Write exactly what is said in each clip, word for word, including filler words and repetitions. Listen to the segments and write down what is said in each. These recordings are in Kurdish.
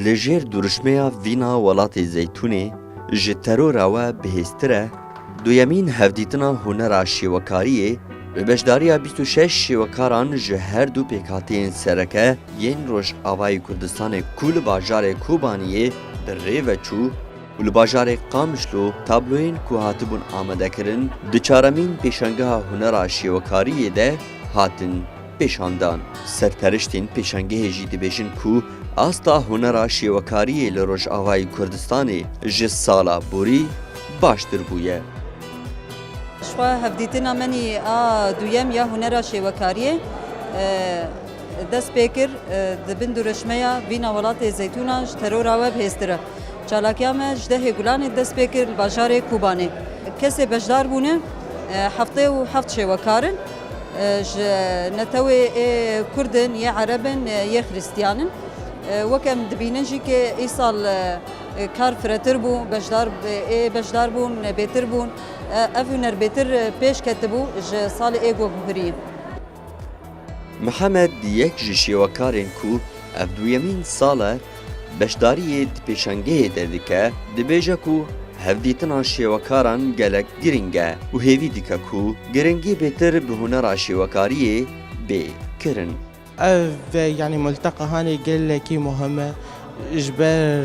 Li jêr duruşmeya vîna welatê Zeytûnê ji terora we bihêztir e, duyemîn hevdîtina hunera şêwekariyê bi beşdariya bîst û şeş şêwekaran ji her du pêkhateyên sereke yên Rojavayê Kurdistanê ku li bajarê Kobaniyê bi rê ve çû û li bajarê Qamişlo tabloyên ku hatibûn amadekirin di çaremîn pêşangeha hunera şêwekariyê de hatin pêşandan. Serperiştên pêşangehê jî dibêjin ku asta hunera şêwekariyê li Rojavayê Kurdistanê ji sala borî baştir bûye. Ji xwe hevdîtina menî a duyem ya hunera şêwekariyê, e, dest pê kir, e, di bin duruşmeya vîna welatê Zeytûna ji terora we bihêztir e. Çalakiya me ji dehê Gulanê dest pê kir li bajarê Kobanê. Kesê beşdar bûne, e, heftê û heft şêwekar in, e, ji netewê ê Kurd in, yê Ereb in, e, yê Xiristiyan in. E, wek em dibînin jî ke îsal, e, kar firetir bû, beşdar, ê beşdar bûn, bêtir bûn. E, ev huner bêtir, e, pêş ketibû ji salê ê guhbirî. Mihemed yek ji şêwekarên ku ev duyemîn sal e beşdariyê di pêşangehê de dike, dibêje ku hevdîtina şêwekaran gelek girîng e û hêvî dike ku giringî bêtir bi hunera şêwekariyê bê kirin. Ev, yanî, multeqa hanê gelekî muhim e ji ber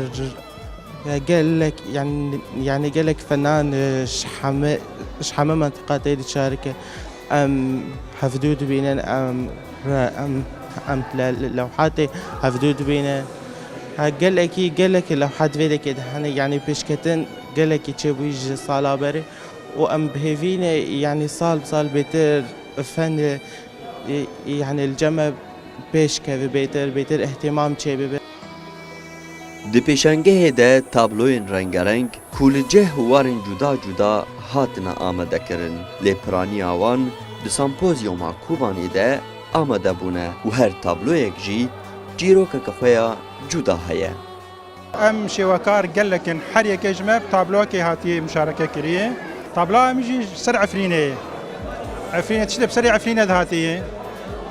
gelek, yanî, yanî gelek fenan, e, ji heme, ji heme mentiqa tê dişarike. Em hevdû dibînin, em re-, em, em le-, le-, lewhatê hevdû dibînin. Ha, gelekî, gelekî lewhat vê dekê de hene, yanî pêşketin gelekî çêbûyî ji sala berê û em bi hêvî ne, yanî sal bi sal bêtir fen, e, e, yanî li cem me pêş keve bêtir, bêtir îhtîmam çêbibe. Di pêşangehê de tabloyên rengereng ku li cih û warên cuda cuda hatine amadekirin, lê piraniya wan di sempozyoma Kobanê de amade bûne û her tabloyek jî çîrokeke xwe ya cuda heye. Em şêwekar gelek in, her yekê ji me bi tabloyekê hatiye muşareke kiriye. Tabloya min jî ji ser Efrînê ye. Efrînê, tiştê bi serê Efrînê de hatiye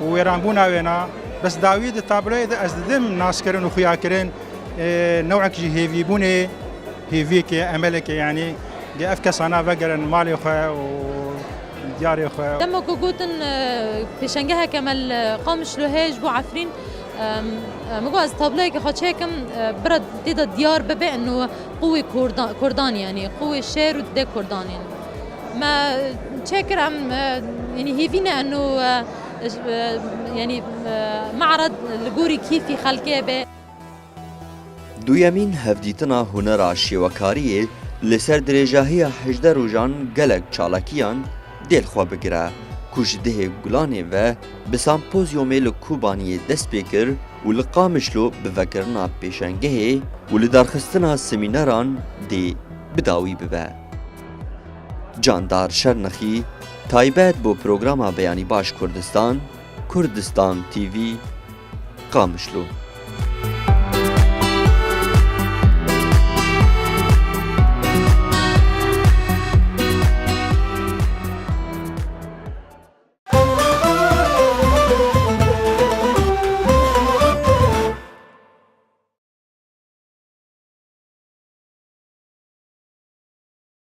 û wêranbûna wê na. Bes dawî di tabloyê de ez didim naskirin û xuyakirin, e, newek jî hêvîbûnê, hêviyekê, emelekê, yanî ge ev kesana vegerin malê xwe û diyarê xwe. Dema ku gotin, e, pêşengeheke me li Qamişlo heye ji bo Efrîn, em, em, min got ez tabloyeke xwe çêkim, e, bira tê de diyar bibe, eno qûwê Kurda-, Kurdan, yanî qûwê şêr û dê Kurdan, yanî. Me çêkir, em, e, yanî hêvî ne eno, e, j-, e, yanî, e, me'red li gorî kîfî xelkê be. Duyemîn hevdîtina hunera şêwekariyê li ser dirêjahiya hejdeh rojan gelek çalakiyan dê li xwe bigire ku ji dihê Gulanê ve bi sempozyomê li Kobaniyê dest pê kir û li Qamişlo bi vekirina pêşengehê û li darxistina semîneran dê bi dawî bibe. Candar Şernexî, taybet bo programa Beyanî Baş Kurdistan, Kurdistan T V, Qamişlo.